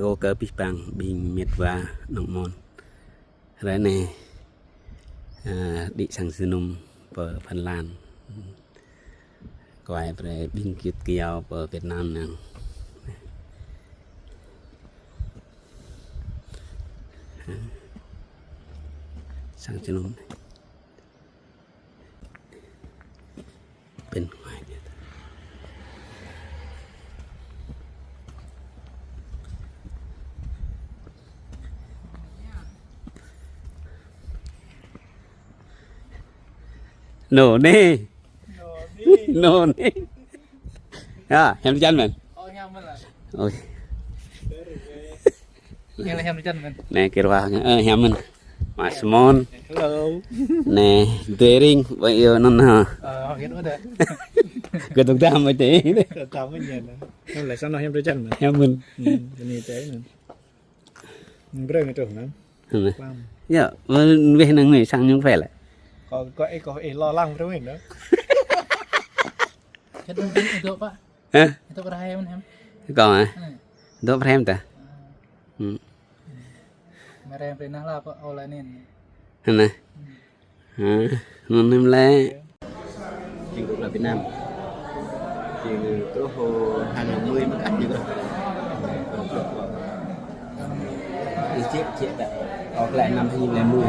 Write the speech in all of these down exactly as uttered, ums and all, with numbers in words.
Kâo kơ abih bang ƀing met wa nong mon. Hrơi anai, a, đĭ sang jơnum pơ Phần Lan. Kơ ai brơi ƀing git kiao pơ Việt Nam anai. Sang jơnum anai. Bên ngoài kia. Nô nê. Nô nê. Ya, hiam jăn men. Ôi. Anai hiam jăn men. Anai kơ wa, ơ, hiam men. Mas Mon. Hello. Anai, Dering, ƀơi anŭn ha. Ơ, hơget mơ̆n đah. Kơ tŭk tam mơ̆n tê. Tŭk tam mơ̆n jăn. Anai lĕ sang anŭn hiam jăn men. Hiam men. Hmm, anai tê men. Brơi mơ̆n truh anŭn. Hơna. Pam. Ya, weh năng mơi sang ñu phải lĕ. Kâo, kâo ih, kâo ih lo lăng brơi mơ̆n đah. Hơget mơ̆n ih dŏ pă? Hah? Ih dŏ pơ rah mơ̆n hiam? Kâo ah. Anai. Dŏ pơ rah ta. Hmm. Mơ̆ rah pơ anai lah pơ ôl anai. Hơna. Hmm. Hah, anŭn hiam lĕ. Jing kơ Việt Nam. Jing truh hăng mười mơ̆ kah jing kơ. Ih ček, ček đah. Kâo glaĭ năm hai nghìn lẻ mười.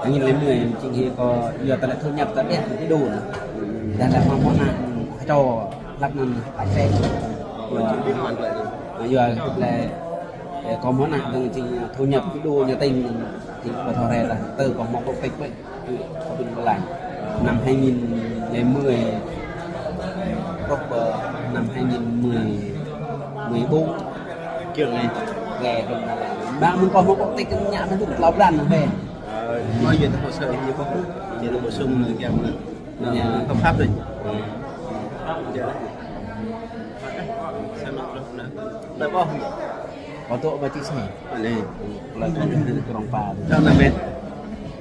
Hai nghìn lẻ mười, jing hĭ kâo yua tơlơi thu nhập ta đeh kơ ih đôč anai. Đah lĕ hmâo mơ̆ anai, hơčô, hlăk anŭn, hlăk sĕ. Yua, yua tơlơi, ơ, kâo mơ̆ anai, dơ̆ng jing thu nhập kơ ih đôč ñu tĭng, jing ƀu thâo rai đah, tơ kâo hmâo quốc tịch ƀơi. Kâo ƀing ƀu laĭ. Năm hai nghìn lẻ mười, truh pơ năm hai nghìn mười, mười bốn. Kiăng anai. Ghê, rung anai lĕ. Ƀing mơ̆ng kâo hmâo quốc tịch kơ ñu mơ̆n tŭ tlâo blan anai. Ơ, hmâo yua tơ hồ sơ ñu kâo. Ñu bổ sung lagi mơ̆n. Ñu hợp pháp rồi. Giờ. Sao nó truh anai. Đah ƀôh. Kâo dŏ ƀơi Čư̆ Sê. Anai. Kâo dŏ ƀơi Krông Pa. Čang anai met.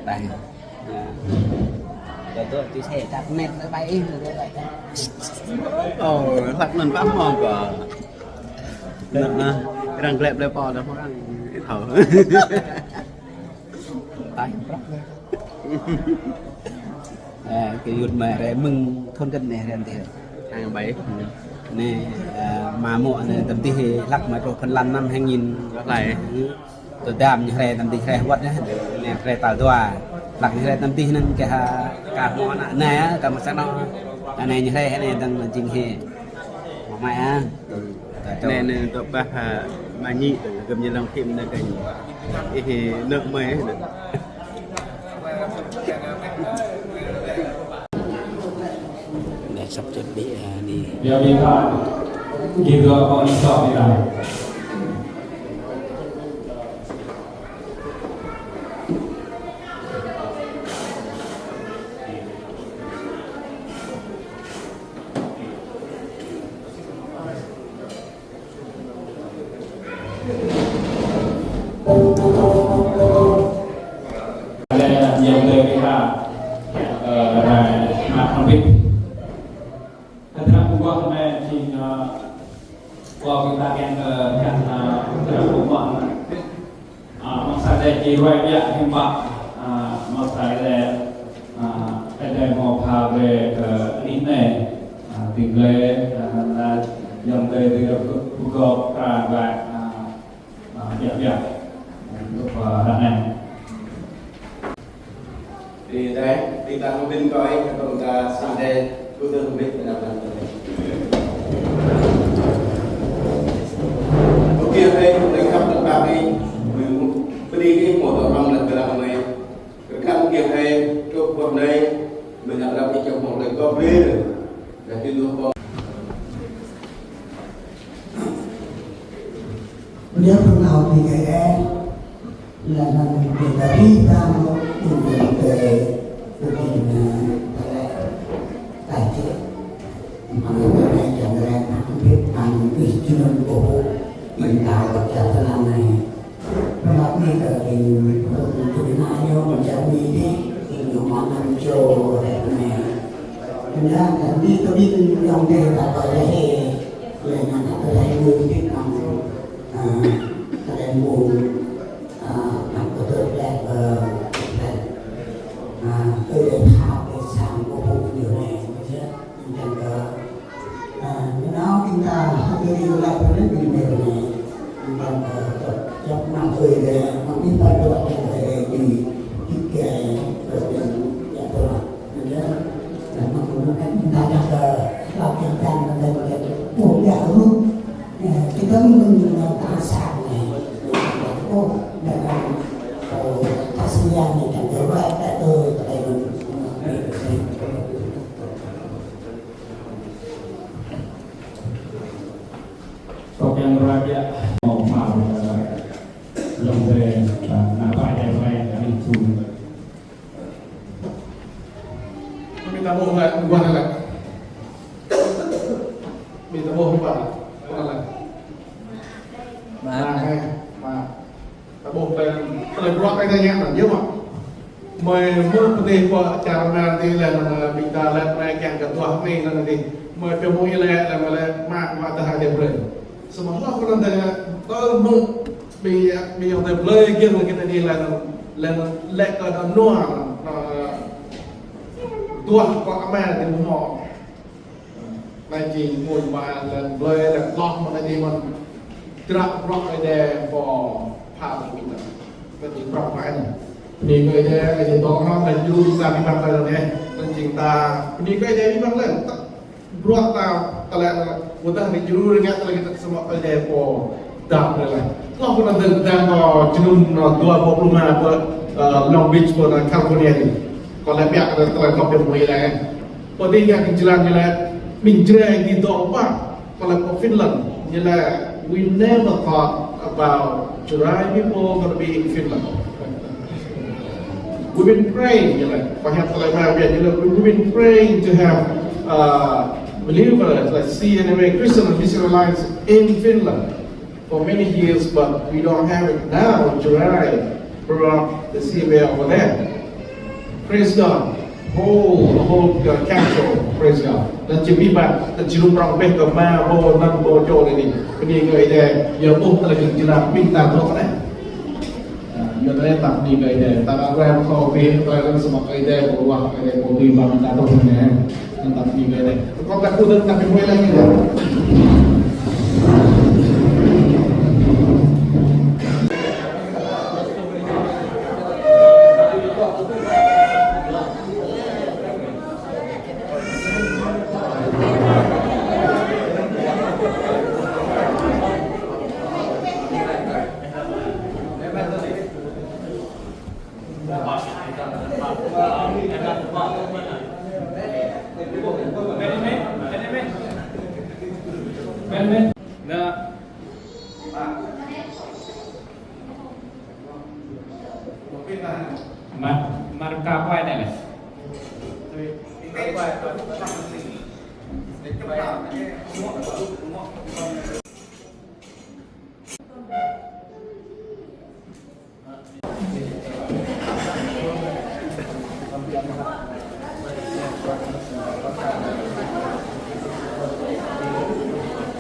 Đah. Kâo dŏ Čư̆ Sê, čăp net lĕ ƀai ih, kâo dŏ ƀai. Ơ, hlăk anŭn pă hmâo kâo. Anŭn, arăng glĕ blĕ pô đah hmâo arăng ih thâo. Ƀai prăk. Ơ, kơ yut mă rai mơ̆ng thun kơ anai rai anai. Hăng ƀai. Anai, ơ, mă mơ̆ anai tơm tih hlăk mă truh Phần Lan năm hai nghìn. Hlăk lai. Tơdăm ñu rai tơm tih rai wơ̆t anai. Anai rai tal dua. Hlăk ñu rai tơm tih anŭn kơ ha, kơ hmâo ană anai, kơ mă sang anŭn. Anai ñu rai anai dơ̆ng jing hĭ. Mă mai ah. Anai anai dŏ ƀah, ha, mă ñĭ, gơ̆m ñu lăng phim anai kơ ñu. Ih, anŭn mơi anai. Anai sắp chuẩn bị, à, đi. Biar kita, kita kau insya Allah. Lĕ ayŏng adơi ƀing ta, ơ, ră anai mă hăng ƀing. Tơdang ƀuh anai jing, ơ, kâo ƀing ta kiăng, ơ, kiăng, ơ, tơdang ƀuh anai. Ơ, mơ̆ng sa đe či ruai biă hiư̆m pă, ơ, mơ̆ng sa đe, ơ, đe hmâo pha brơi kơ anih anai, ơ, tĭng lĕ, ơ, anŭn, ayŏng adơi ƀing ta pơgop pơkra glaĭ, ơ, Ơ, biă, biă. Anŭn, ơ, ră anai. Thì đấy, thì ta không bên coi, không ta sang đây, cô tôi không biết là làm gì. Ok, đây, đây, khắp tận bạc đi, mình bơni kơ ih hmâo tơlơi răm lăng kơ ră anai. Kơ khăn kiăng hai, truh pơ anai, mơ̆ng anăp ih čang hmâo tơlơi gop lir. Dah či lu pô. Bơni pơnao ƀing gơ̆, lăng anŭn ƀing gơ̆ ƀing ta mơ̆ ƀing gơ̆ tơ, ƀing gơ̆ tơ lĕ, tai čê. Mơ̆ng anai čang rĕ, hăng ƀing ta mơ̆ ƀing jơnum ƀu, ƀing ta gơ̆ čang tơ lăng anai. Pơlăp anai kơ ƀing pơtŭ tŭ na yơh mơ̆ng čang anai dih, ƀing ñu mơ̆ng anŭn čô rĕ anai. Kơnang kơ ƀing tơ ƀing ayŏng adơi ta pơ ră hĭ. Lĕ anăn ta tơlơi mơ̆ng Việt Nam, a, tơlơi mơ̆ng, a, anăn kơ tơlơi, ơ, tơlơi, a, tơlơi thao tơlơi sang kơ phung ñu anai, ñu anăn kơ, a, ñu nao ƀing ta hơdơi ñu laĭ pơ anai ƀing ta anai, ñu anăn kơ tơlơi djŏp mơ̆ng tơlơi, mơ̆ng ƀing ta dŏ tơlơi di, di kơ, kơ ƀing ta dŏ. Kâo kiăng ră biă mơ̆ng hmâo, ơ, lŏm hrơi, ơ, ană ƀă Ơi Adai hrơi, ană ƀing ta ƀuh lĕ, ƀuh lĕ. Ƀing ta ƀuh ƀă, ƀuh lĕ. Mă, mă. Ta ƀuh lĕ, tơlơi bruă Ơi Adai ngă anŭn yơh mơ̆. Mơi mơ̆ pơdih pơ čar anŭn tih lĕ, anŭn ƀing ta lĕ, mơi kiăng kơ tuah anai anŭn tih. Mơi pơmui lĕ, lĕ mơi lĕ mă, mă tơhai tih brơi. Samơ̆ hloh kơ anŭn tih, tơl mơ̆ ƀing, ƀing ayŏng adơi blơi giơ̆ng kơ ta dih lĕ, lĕ, lĕ kơ anŭn nua, ơ, tuah kơ ama dih mơ̆. Anai jing mơ̆ng mă lĕ blơi lĕ hloh mơ̆ anai jing mơ̆n. Dră bruă Ơi Adai pô pha ƀing ta. Anai jing bruă mă anai. Bơni kơ Ơi Adai, Ơi Adai dŏ hrŏm, anai jing ta ƀing ta anai. Anai jing ta bơni kơ Ơi Adai ƀing ta lĕ. Bruă ta, ta lĕ, ƀu dah anai jing rơngiă ta lĕ kơ ta samơ̆ Ơi Adai pô dăp lĕ lĕ. Hloh kơ anŭn dơ̆ng, dơ̆ng kơ jơnum anŭn dua pluh lima pơ, ơ, Long Beach pơ anŭn California anai. Kâo lĕ biă kơ ta lĕ kâo biă mơ̆ lĕ. Pơ dih ngă kơ jơlan ñu lĕ, ƀing Jrai dih dŏ pă, kâo lĕ pơ Finland, ñu lĕ, we never thought about Jrai people gonna be in Finland. We've been praying, ñu lĕ, pơhiăp tơlơi mơ̆ng biă, ñu lĕ, we've been praying to have, uh, believers like C N M A, Christian and Missionary Alliance in Finland for many years, but we don't have it now. Jrai brought the C M A over there. Praise God. Whole, the whole, uh, council, praise God. Anŭn jing ƀing ƀă, anŭn jing rŏng ƀĕ kơ mă, ƀô̆, năm ƀô̆ čô lĕ anai. Bơni kơ Ơi Adai, yua ƀuh tơlơi jing jơlan ƀing ta dŏ anai. Ơ, yua anai ta bơni kơ Ơi Adai, ta ră ruai kơ ƀing ta ră samơ̆ Ơi Adai pô ruah, Ơi Adai pô tui ƀă ƀing ta dŏ anai. Anŭn ta bơni kơ Ơi Adai. Kâo ta pơkơ̆t ta pơmui lĕ anai. Mar-, marka apa ini, Mas?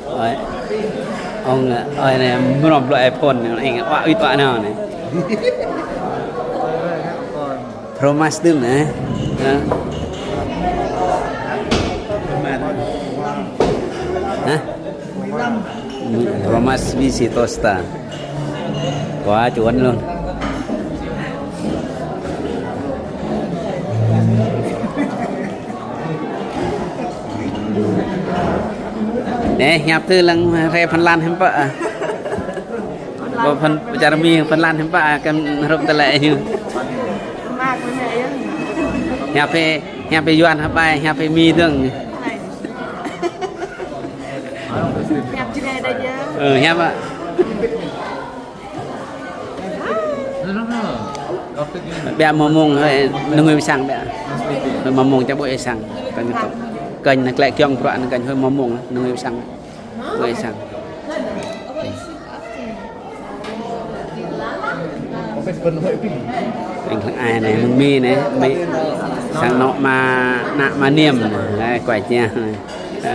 Ơi. Ông, ơi, anai, mơ̆ng blŏ iPhone anai, anh, wă wĭt wă nao anai. Pro Max tơm anai. Hă? Hă? Pro Max ƀing si Tosta. Quá chuẩn luôn. Anai, hiăp tơ lăng rai Phần Lan hiư̆m pă, a? Ƀu Phần, čar Mi Phần Lan hiư̆m pă, a, kơ hrup tơlơi ñu. Hiăp pơ, hiăp pơ Yuan hơpai, hiăp pơ Mi dơ̆ng. Hiăp Jrai dah yơh. Ơ, hiăp, a. Biă mơ̆ng mông hơi nơngui pơ sang biă. Hơi mơ̆ng mông čă ƀuh ih sang. Kơnh anai tŏ. Kơnh anai klĕ kiăng bruă anai kơnh hơi mơ̆ng mông nơngui pơ sang. Ƀuh ih sang. Anh lăng ai anai, mơ̆ng Mi anai, Mi. Sang anŏ mă, ană mă Niêm anai, ai, kuai čiăng anai. Ơ.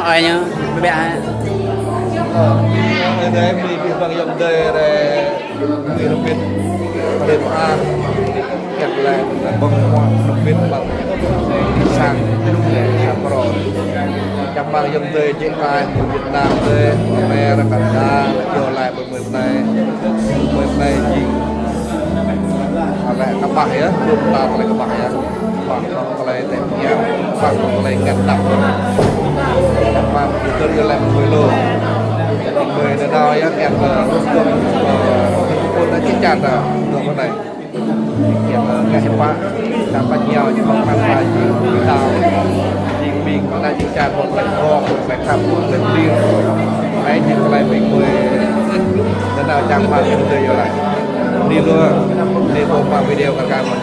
Ơi ñu, bĕ hă. Ơ, ơi adơi, ƀing, ƀing ƀing ayŏng adơi, adơi, ƀing rơbit, adơi pơang, kiăng laĭ, ƀơ̆ng huă rơbit ƀing sang, sang phrâo. Čang ƀing ayŏng adơi, jĕ kai, Việt Nam adơi, Amerika, Canada, yua laĭ ƀing gơmơi anai, gơmơi anai jing. Tơlơi kơƀah yơh, ƀu ta tơlơi kơƀah yơh. Kơƀah kơ tơlơi tĕp ñăp, kơƀah kơ tơlơi ngăn đăp. Kơƀah kơ tơlơi lĕ mơ̆ng lu. Mơ̆ng nanao yơh, kiăng kơ rơ̆k kơ, ơ, pun ta čih čan ta, dŏ kơ anai. Kiăng kơ ngă hiư̆m pă, ta pơñao ñu ƀơ̆ng pran jua jing, ta jing ƀing kơ anai čih čan ƀơ̆ng tơlơi hơ̆k, tơlơi khăp, tơlơi pơdir. Anai jing tơlơi ƀing gơmơi nanao čang pha tơlơi yua laĭ. Ni lu, ni lu pha video kar kar mơ̆n.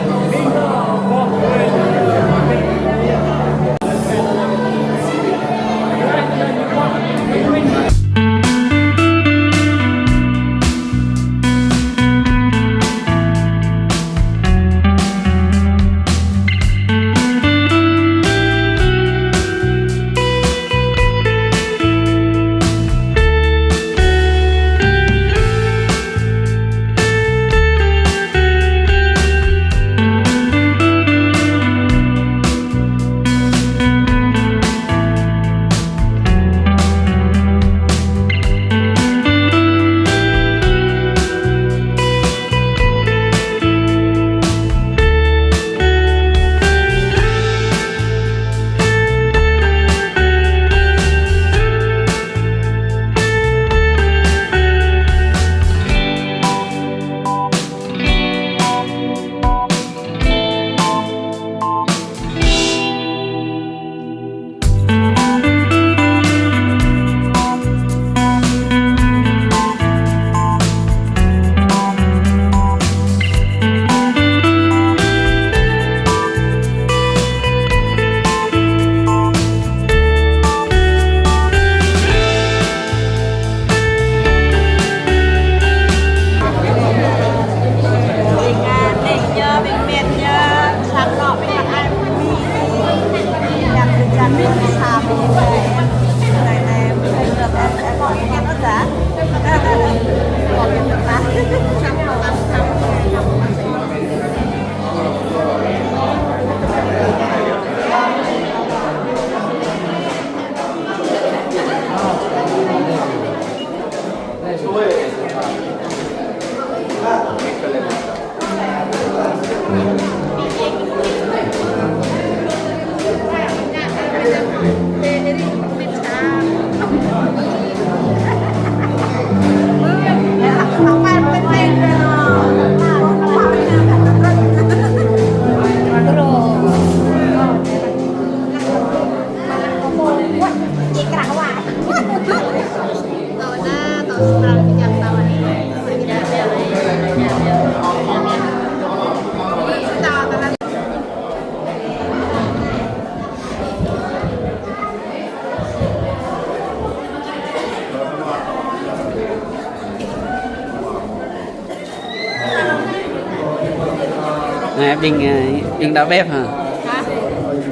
Nè, ƀing, ơ, ƀing đa ƀĕp hă? Hả?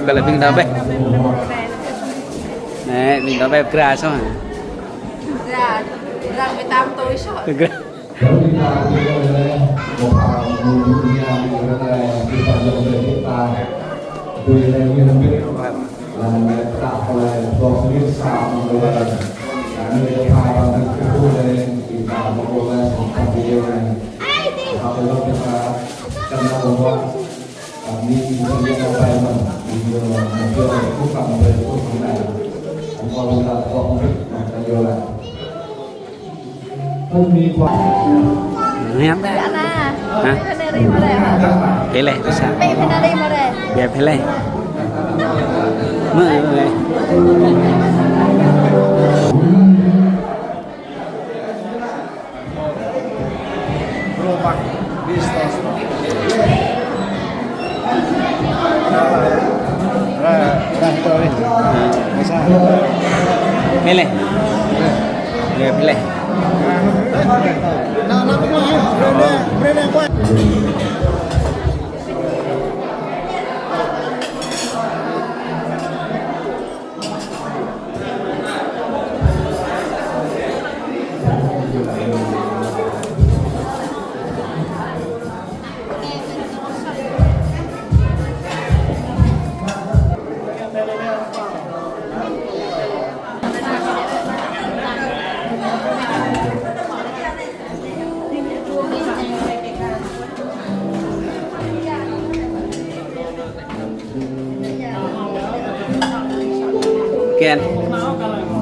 Gọi là ƀing đa ƀĕp. Nè, ƀing đa ƀĕp gra soh hă? Gra, gra mười tám tuổi soh. Gra. Hả? Phe lĕ, pisa. Phe lĕ. Mơ. Phe lĕ. Phe lĕ.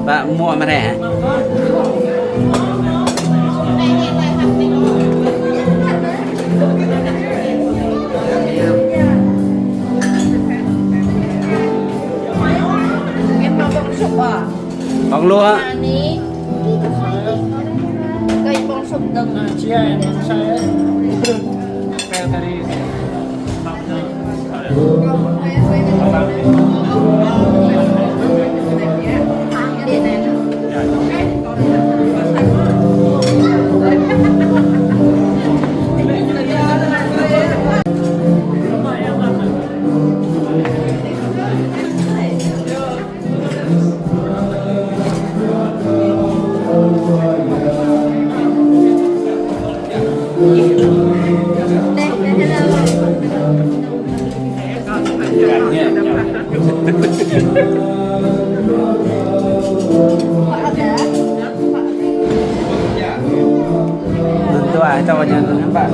Bă mă mơ̆ rĕ hă? Ƀơ̆ng lu hă? Tuah, coba jangan nampak.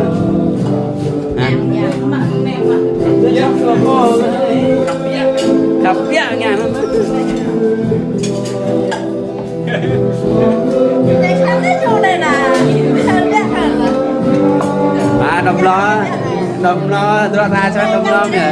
Hah? Khăp biă ngă. Ă, đom lo, đom lo, tơlơi ta sa đom lo mơ̆.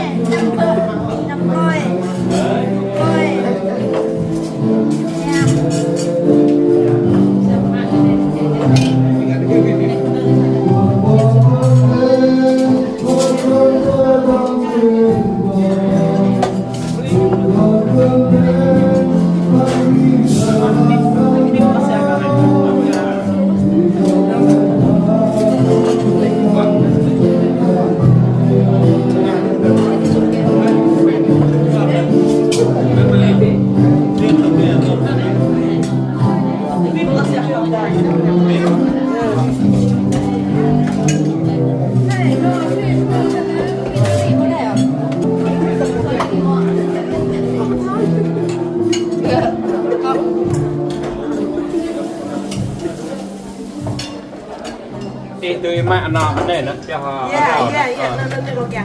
Ih, tui mă anŏ anai nă, pioh. Iya, iya, iya, anai, anai, anai,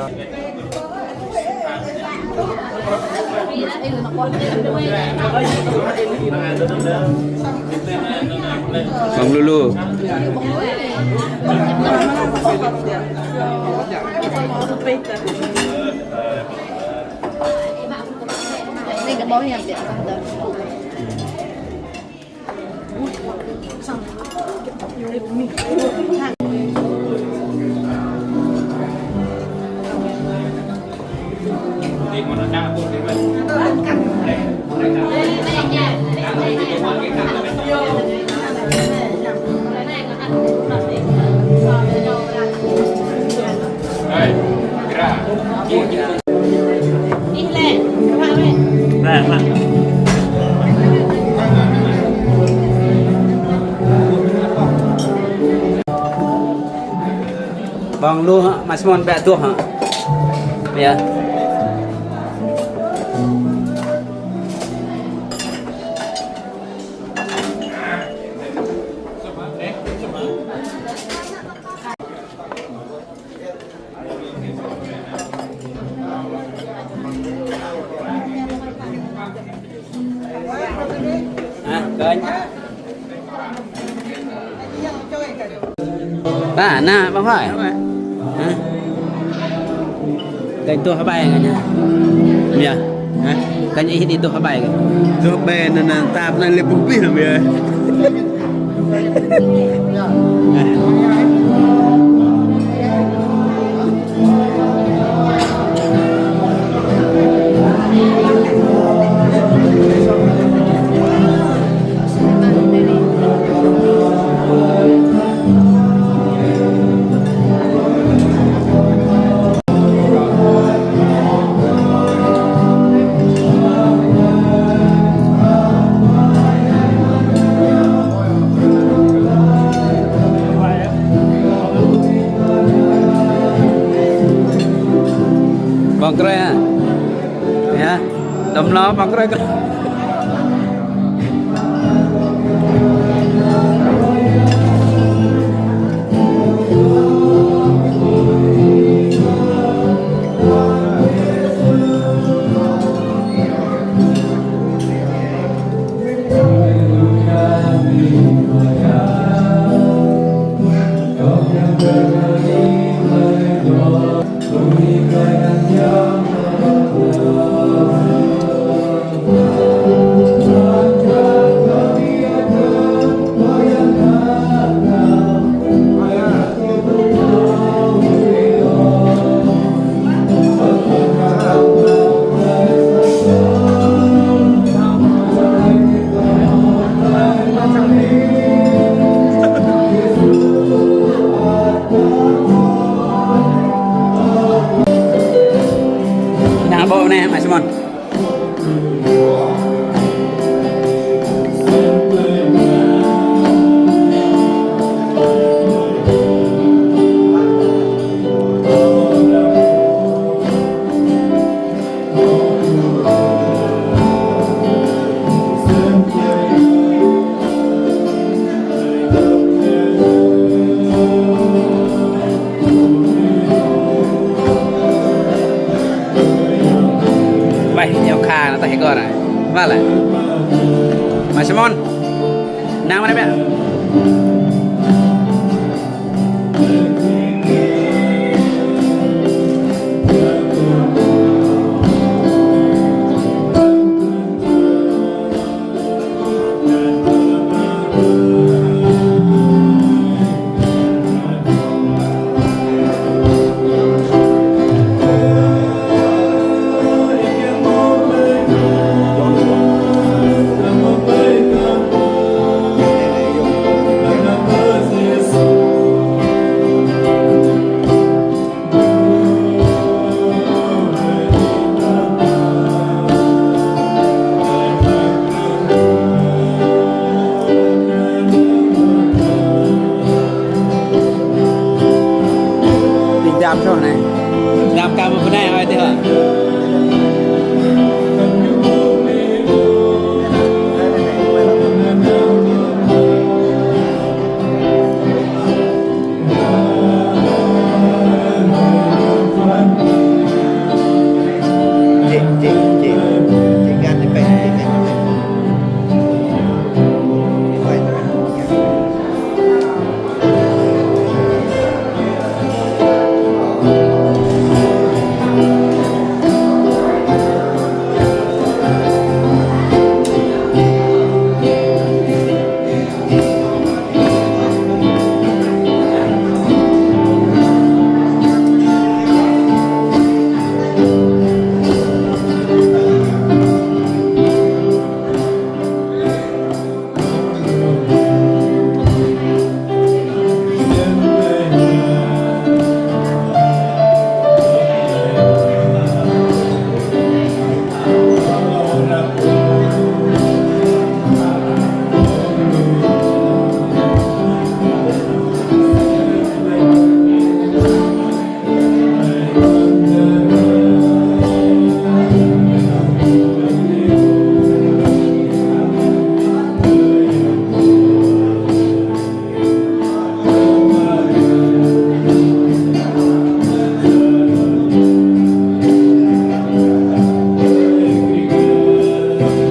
anai. Bang Lulu. Bang lu hă, mă Simon bĕ tuh hă. Iya. Hă, kơnh. Ba, anai, bang Hoài. Hă? Kơnh tuh hơbai ngă anai. Iya. Hă? Kơnh ih đi tuh hơbai kơnh. Tuh hơbai anai, anai, tap anai lĕ ƀuh ƀih anai, iya. Bang krơi hă? Iya. Đom lo bang krơi. Ih, kơ anai. Wah lah. Mă Simon. Nao mơ̆n biă. Ƀing dam soh anai. Dam kơ mơ̆ pơnai ơi tih hă.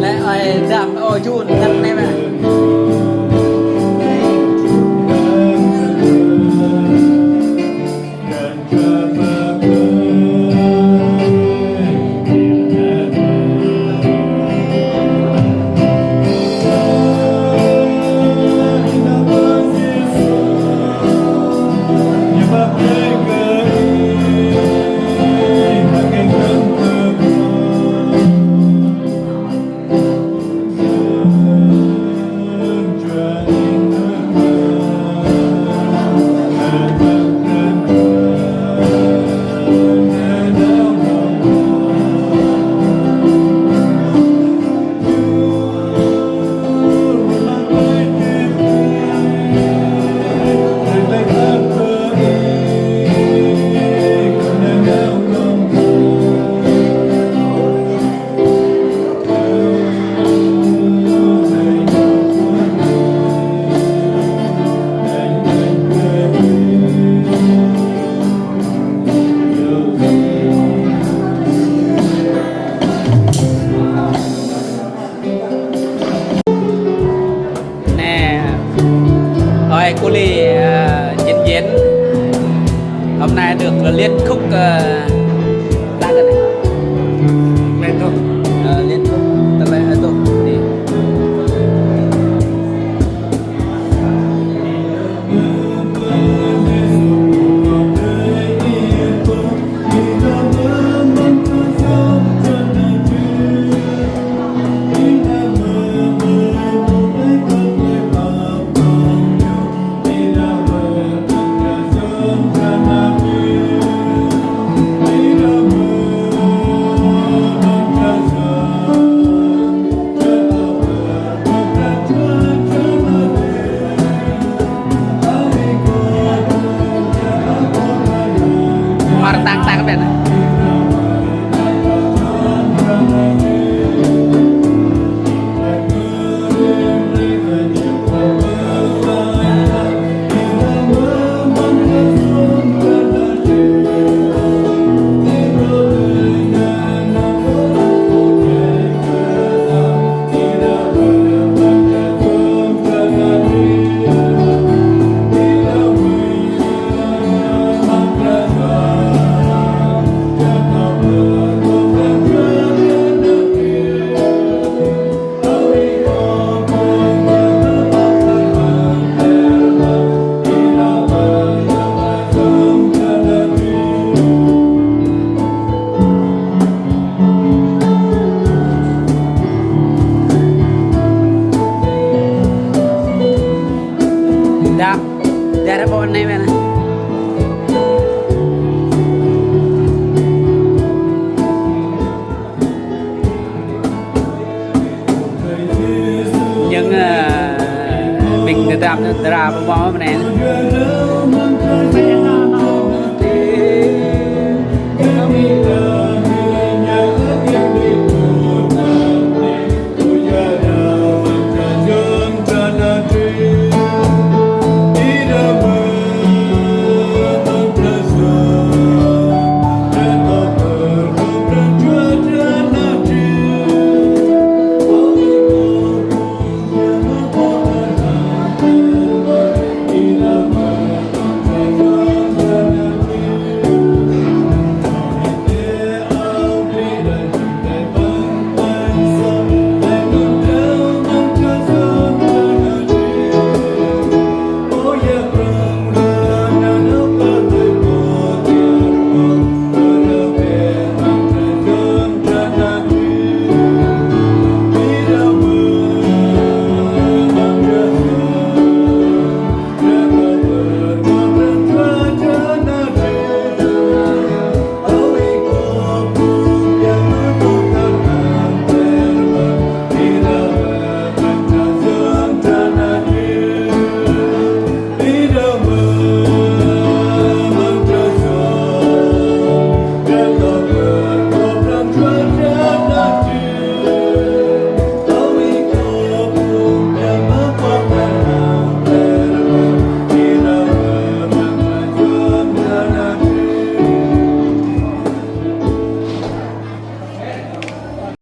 Lĕ ơi dam ô jun năn anai mơ̆. Nè, ơi, cô Ly, ờ, diễn viên. Hôm nay được Liên Khúc, ờ, đá cái này. Liên Khúc. Ờ, Liên Khúc. Tao lại, ờ, tôi đi. Dap, dap ră ƀô̆ anai mơ̆n. Ñu, ơ, ƀing kơdăm ñu dra ƀơƀơ̆ mơ̆n anai.